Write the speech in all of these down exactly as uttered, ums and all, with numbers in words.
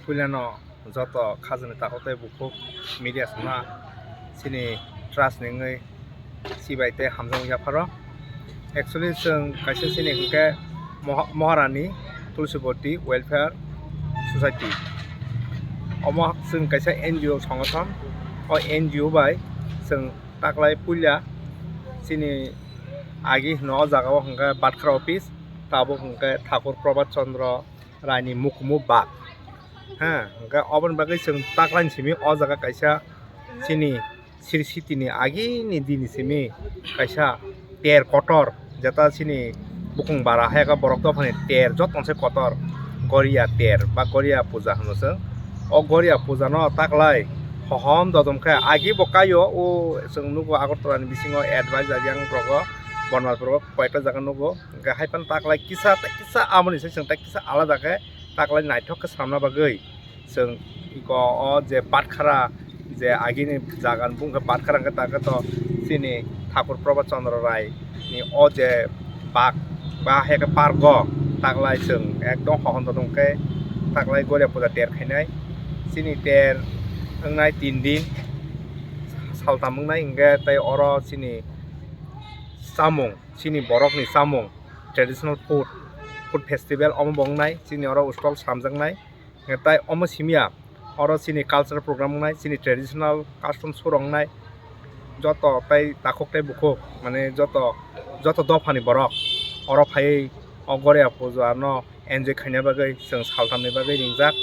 Puilano joto khajani takhuk tei bukhuk media songno chini trust ni wngwi chibai tei hamjakmung yapharo. Actually, chwng kaisa chini hwnkhe Moha-, Maharani Tulsiboti Welfare Society. Omo chwng kaisa N G O songothon. O N G O bai chwng taklai puila chini agi hwno o jaga o hwnkhe Batkra office, tabuk hwnkhe Thakur Prabhat Chandra Raini mukumu bak. Ha, hwnkhe oboni bagwi chwng taklaini simi o jaga kaisa chini Sri Sitini agini dini simi kaisa ter kotor, jeta chini bukung bara hayaka borok dophani ter joto se kotor, Goria ter ba Goria puja hwno chwng. O Goria puja no taklai hohom dodom khe agi bo kaio o chwng nugo Agartala ni bisingo advisor yang rogo Bonmalpur o koita jaga nugo. Hwnkhe hai phano taklai kisa tei kisa amoni se chwng tei kisa alada khe taklai naithok khe samna bagwi chwng iko o je Batkra je agini jaga ni bung khe Batkra hwnkhe ta khe to chini Thakur Prabhat Chandra Rai ni o je bak ba hai khe park o taklai chwng ekdom hohon dodom khe taklai Goria puja ter khainai chini ter wngnai tin din saltam wngnai hwnkhe tei oro chini chamung chini borokni chamung traditional food, food festival omo bo wngnai, chini oro stall slamjaknai. Tei omo simiya oro chini cultural program wngnai, chini traditional custom show rok wngnai. Joto tei takhuk tei bukhuk mane joto, joto dophani borok oro phaiwi o Goria puja no enjoy khaina bagwi chwng saltamni bagwi ringjak.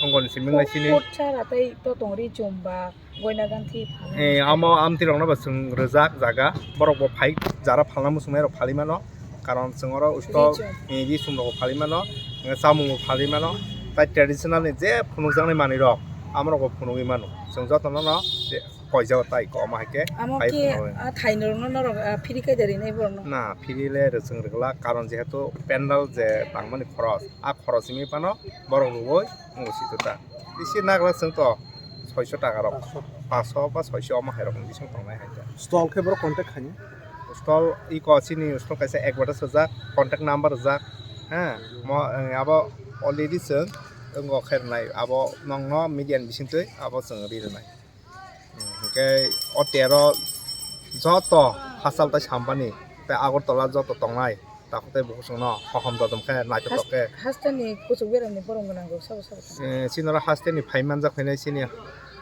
Hongoni simi wngnai chini. Kok chara tei totong ri chum ba. Goina ganthi phalna. Eh, amo amtwi rokno bo chwng rwjak jaga. Borok bo phai jara phalna muchungnai rok phalwi mano. Karon chwng oro usto, Ri chum. Eh, ri chum rok bo phalwi mano. Eh, chamung bo phalwi mano. Tai traditional ni je phunukjaknai manwi rok, amo rok bo phunugwi mano. Chwng joto no no je koijao tai ko omo hai khe. Amo phai khe phunugwi. A thaino rokno norok, a, phiri kai da rinai borok no. Na, phiri le rwchwng rwgwlak, karon jehetu pandal je tangmani khoros, a khoros himwi phano borok rwui wngo sitwta. Bisi naglak chwng to soiso taka rok, paso ba soiso omo hai rok ni bising tongnai hai ta. Stall khe borok contact khaini? Stall iko chini stall kaisa advertise rwjak, contact number rwjak, ha, mo, eh, abo already chwng wngo khe rwnai, abo nongno media ni bisingtwi abo chwng ri rwnai. Hmm, hwnkhe o tero joto hachal tai sampani tei Agartala joto tongnai. Takhuk tei bukhuk chwngno hohom dodom khe naithotok khe. Has-, hasteni kuchuk beremni borok gwnang rok sabo sabo tong. Eh, chini oro hasteni phai manjak phainai chini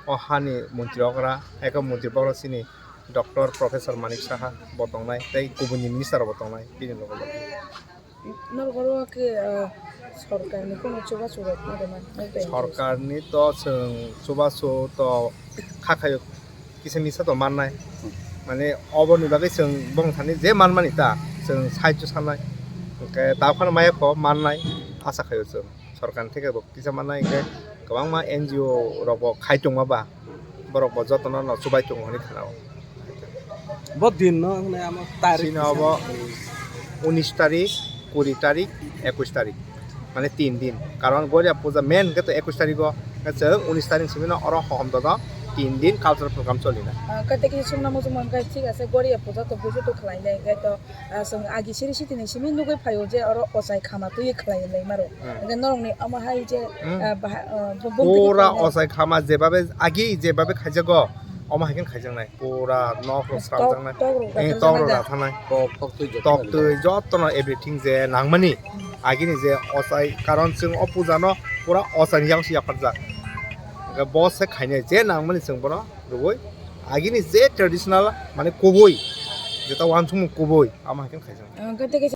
o hani montri okra, eko montri bokhorok chini Doctor Professor Manik Saha bo tongnai tei kubuni minister rok bo tongnai bini loge loge. Norok oro khe, ah, sorkarni kono chubachu rok ma tongma? Sorkarni to chwng chubachu to kha khaio. Kisa misa to mannai. Hmm. Mane oboni bagwi chwng bongthani je manmani ta chwng side o sanai. Hwnkhe ta phano maya kho mannai asa khaio chwng. Sorkarni theke bo kisa mannai hwnkhe kwbangma N G O rok bo khai tongma ba borok bo jotono no chubai tongo hinwi khnao. Bo din no wngnai amo tarik. Chini kisa obo unis tarik, kuri tarik, ekwis tarik. Mane tin din. Karon Goria puja main hwnkhe to ekwis tarik o, hwnkhe chwng unis tarik simi no oro hohom dodo tin din cultural program choli nai. Ah, kate kisa sungna muchung mankha, thik ase, Goria puja to buisu to khlai nai, hwnkhe to, ah, chwng agi siri sitini simi nugwi phaio je oro ochai khama twi khlai lai maro. Hmm. Hwnkhe norok ni omo hai je, Hmm. ah, baha-, ah, bo-, bumtwi Pura khlai nai. Ochai khama jebabe agi jebabe khaijago, omo hai khe khaijaknai. Pura nok rok Tok, sramjaknai. Tok rok Eh, tok rok ratharjaknai. Ratharnai. Tok, tok twi joto Tok nangjaknai. Twi jotono everything je nangmani. Agini je ochai, karon chwng o puja no pura ochai ni yang se yapharjak. Hwnkhe bo se khainai je nangmani chwng bono rwui. Agini je traditional mane kubui, jeta wansukmung kubui, amo hai khe khaijak. Hwnkhe tei kaisa